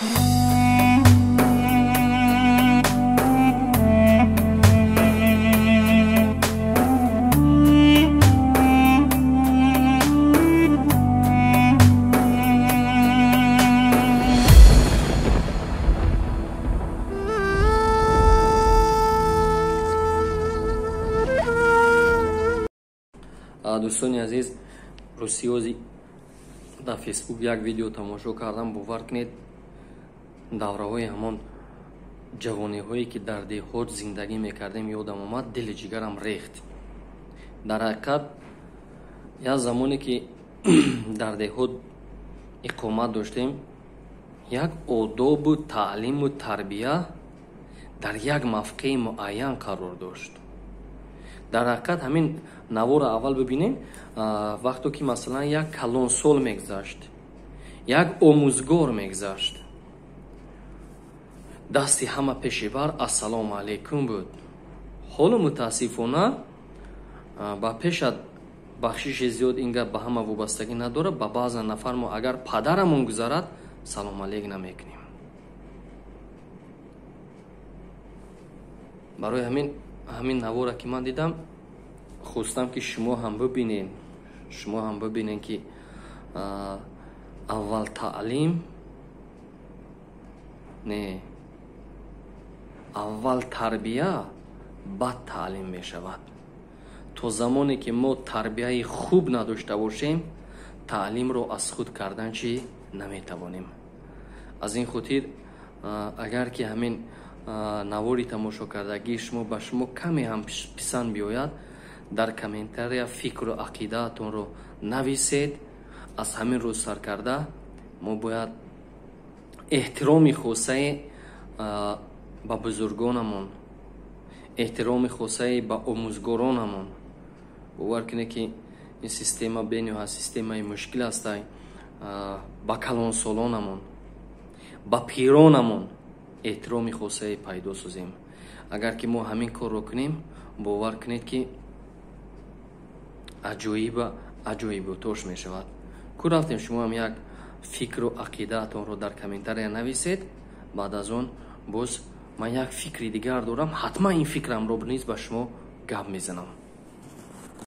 Дӯстони азиз, русиёзи дар Фейсбук як видео тамошо кардам. Бовар кунед, давраҳои ҳамон ҷавониҳое ки дар деҳот зиндагӣ мекардем ёдам омад, дили ҷигарам рехт. Дар ҳақиқат як замоне ки дар деҳот иқомат доштем, як одобу таълиму тарбия дар як мавқеи муайян қарор дошт. Дар ҳақиқат ҳамин наворро аввал бибинем, вақто ки масалан як калонсол мегузашт, як омӯзгор мегузашт, дасти ҳама пешибар ассалому алайкум буд. Ҳоло мутаассифона ба пешат бахшиши зиёд ин гап ба ҳама вобастагӣ надорад, ба баъзан нафар мо агар падарамон гузарад салом алейк намекунем. Барои ҳамин навора ки ман дидам, хостам ки шумо ҳам бибинед, шумо ҳам бибинед ки аввал таълим не, аввал тарбия, баъд таълим мешавад. То замоне ки мо тарбияи хуб надошта бошем, таълимро аз худ кардан чӣ наметавонем. Аз ин хотир агар ки ҳамин навори тамошо кардагии шумо ба шумо каме ҳам писанд биёяд, дар комментария фикру ақидаатонро нависед. Аз ҳамин рӯз сар карда мо бояд эҳтироми хосае ба бузургонамон, эҳтироми хосае ба омӯзгоронамон. Бовар кунед ки ин система бениҳоят системаи мушкил аст. Ба калонсолонамон, ба пиронамон эҳтироми хосае пайдо созем. Агар ки мо ҳамин корро кунем, бовар кунед ки аҷоиба аҷоиботош мешавад. Ку рафтем, шумо ҳам як фикру ақидаатонро дар комментария нависед. Баъд аз он боз ман як фикри дигар дорам, ҳатман ин фикрамро низ ба шумо гап мезанам.